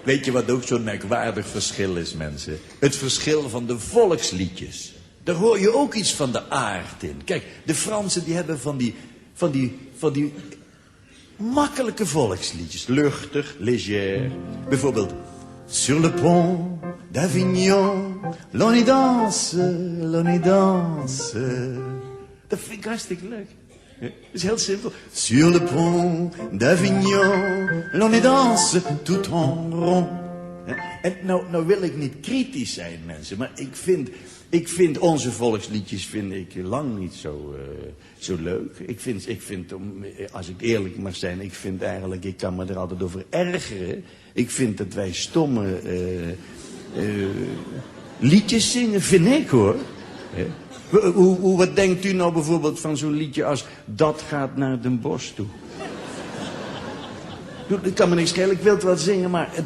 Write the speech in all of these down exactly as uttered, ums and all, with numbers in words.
Weet je wat ook zo'n merkwaardig verschil is, mensen? Het verschil van de volksliedjes. Daar hoor je ook iets van de aard in. Kijk, de Fransen, die hebben van die, van die, van die makkelijke volksliedjes. Luchtig, légère. Bijvoorbeeld: Sur le pont d'Avignon, l'on y danse, l'on y danse. Dat vind ik hartstikke leuk. Ja, is heel simpel. Sur le pont d'Avignon, l'on y danse tout en rond. Ja, en nou, nou wil ik niet kritisch zijn, mensen, maar ik vind, ik vind onze volksliedjes vind ik lang niet zo, eh, zo leuk. Ik vind, ik vind, om, als ik eerlijk mag zijn, ik vind eigenlijk, ik kan me er altijd over ergeren. Ik vind dat wij stomme, eh, eh, liedjes zingen, vind ik, hoor. Hè? Hoe, hoe, hoe, wat denkt u nou bijvoorbeeld van zo'n liedje als Dat gaat naar Den Bosch toe? Doe, het kan me niks schelen, ik wil het wel zingen, maar het,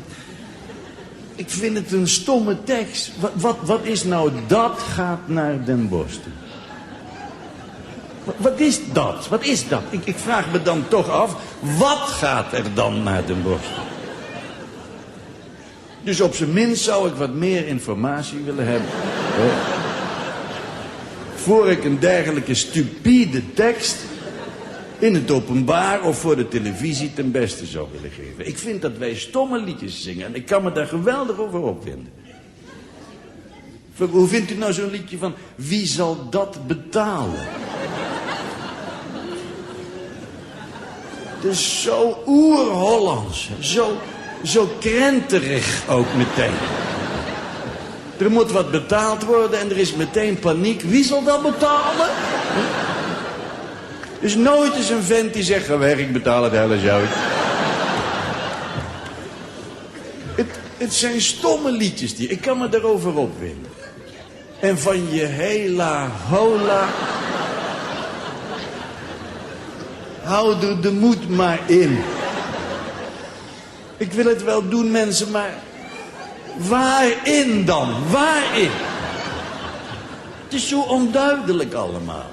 ik vind het een stomme tekst. Wat, wat, wat is nou: Dat gaat naar Den Bosch toe? Wa- Wat is dat? Wat is dat? Ik, ik vraag me dan toch af, wat gaat er dan naar Den Bosch? Dus op zijn minst zou ik wat meer informatie willen hebben. Voor ik een dergelijke stupide tekst in het openbaar of voor de televisie ten beste zou willen geven. Ik vind dat wij stomme liedjes zingen en ik kan me daar geweldig over opwinden. Hoe vindt u nou zo'n liedje van: Wie zal dat betalen? Het is zo oer-Hollands, zo, zo krenterig ook meteen. Er moet wat betaald worden en er is meteen paniek. Wie zal dat betalen? Er is nooit eens een vent die zegt: "Ga weg, ik betaal het hele zooi." Het, het zijn stomme liedjes, die, ik kan me daarover opwinden. En van je hela hola. Hou er de moed maar in. Ik wil het wel doen, mensen, maar waarin dan? Waarin? Het is zo onduidelijk allemaal.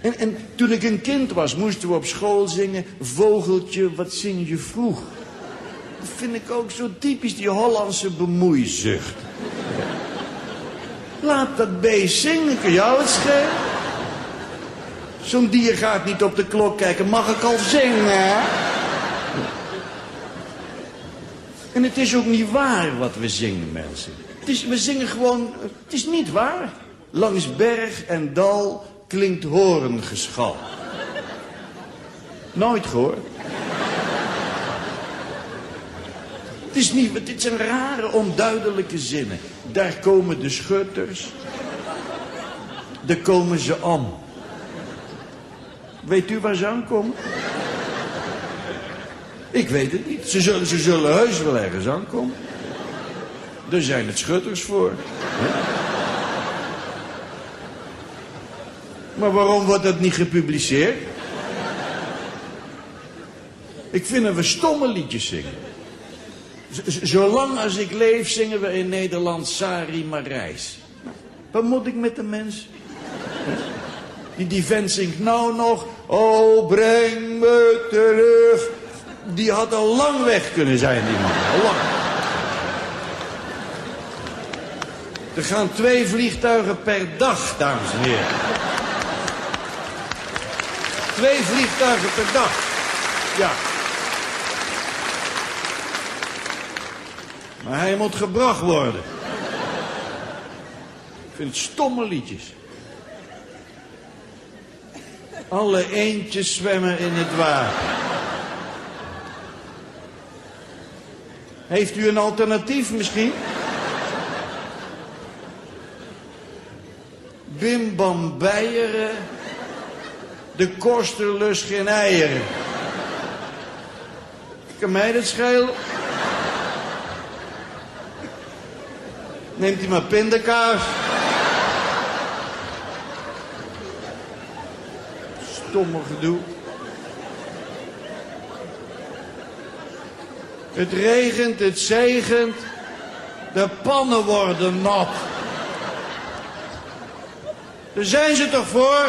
En, en toen ik een kind was, moesten we op school zingen: "Vogeltje, wat zing je vroeg." Dat vind ik ook zo typisch, die Hollandse bemoeizucht. Laat dat beest zingen, kan jou het schelen. Zo'n dier gaat niet op de klok kijken: "Mag ik al zingen?" En het is ook niet waar wat we zingen, mensen. Het is, we zingen gewoon, het is niet waar. Langs berg en dal klinkt hoorngeschal. Nooit gehoord. Het is niet, dit zijn rare, onduidelijke zinnen. Daar komen de schutters. Daar komen ze om. Weet u waar ze aankomen? Ik weet het niet. Ze zullen, ze zullen heus wel ergens aankomen. Daar zijn het schutters voor. Hè? Maar waarom wordt dat niet gepubliceerd? Ik vind dat we stomme liedjes zingen. Z- z- zolang als ik leef zingen we in Nederland Sari Marijs. Wat moet ik met de mens? Die, die vent zingt nou nog: "Oh, breng me terug." Die had al lang weg kunnen zijn, die man. Al lang. Er gaan twee vliegtuigen per dag, dames en heren. Twee vliegtuigen per dag. Ja. Maar hij moet gebracht worden. Ik vind het stomme liedjes. Alle eendjes zwemmen in het water. Heeft u een alternatief misschien? Bim bam beieren. De koster lust geen eieren. Kan mij dat schelen? Neemt u maar pindakaas. Stomme gedoe. Het regent, het zegent. De pannen worden nat. Daar zijn ze toch voor?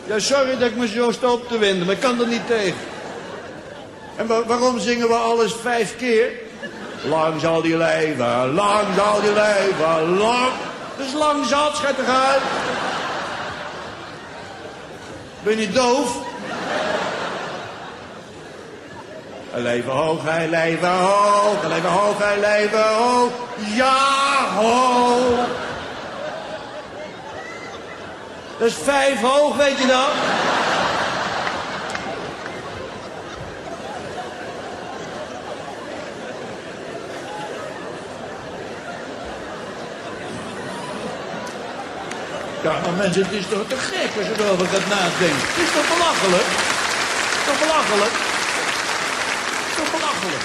Ja, sorry dat ik me zo sta op te winden, maar ik kan er niet tegen. En wa- waarom zingen we alles vijf keer? Lang zal die leven, lang zal die leven, lang. Dus lang zat, schei toch uit. Ben je doof? Hij leven hoog, hij leven hoog, hij leven hoog, hij leven hoog. Ja, hoog. Dat is vijf hoog, weet je dat? Ja, maar mensen, het is toch te gek als je erover gaat nadenken. Het is toch belachelijk? Toch belachelijk? Toch belachelijk?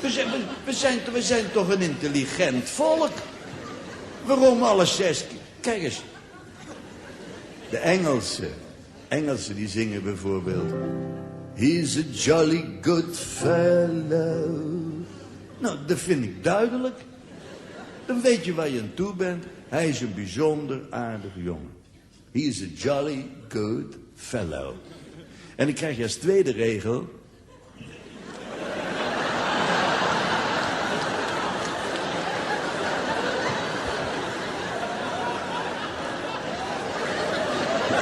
We zijn, we, we zijn, we zijn toch een intelligent volk? Waarom alles zes keer? Kijk eens. De Engelsen. Engelsen die zingen bijvoorbeeld: "He's a jolly good fellow." Nou, dat vind ik duidelijk. Dan weet je waar je aan toe bent. Hij is een bijzonder aardige jongen. He's a jolly good fellow. En dan krijg je als tweede regel: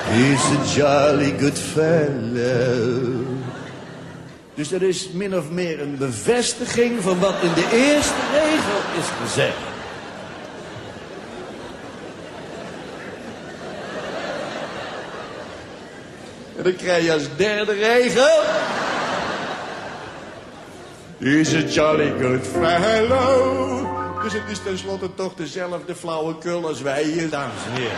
"He's a jolly good fellow." Dus dat is min of meer een bevestiging van wat in de eerste regel is gezegd. En dan krijg je als derde regel: "He's a jolly good fellow." Dus het is tenslotte toch dezelfde flauwekul als wij hier, dames en heren.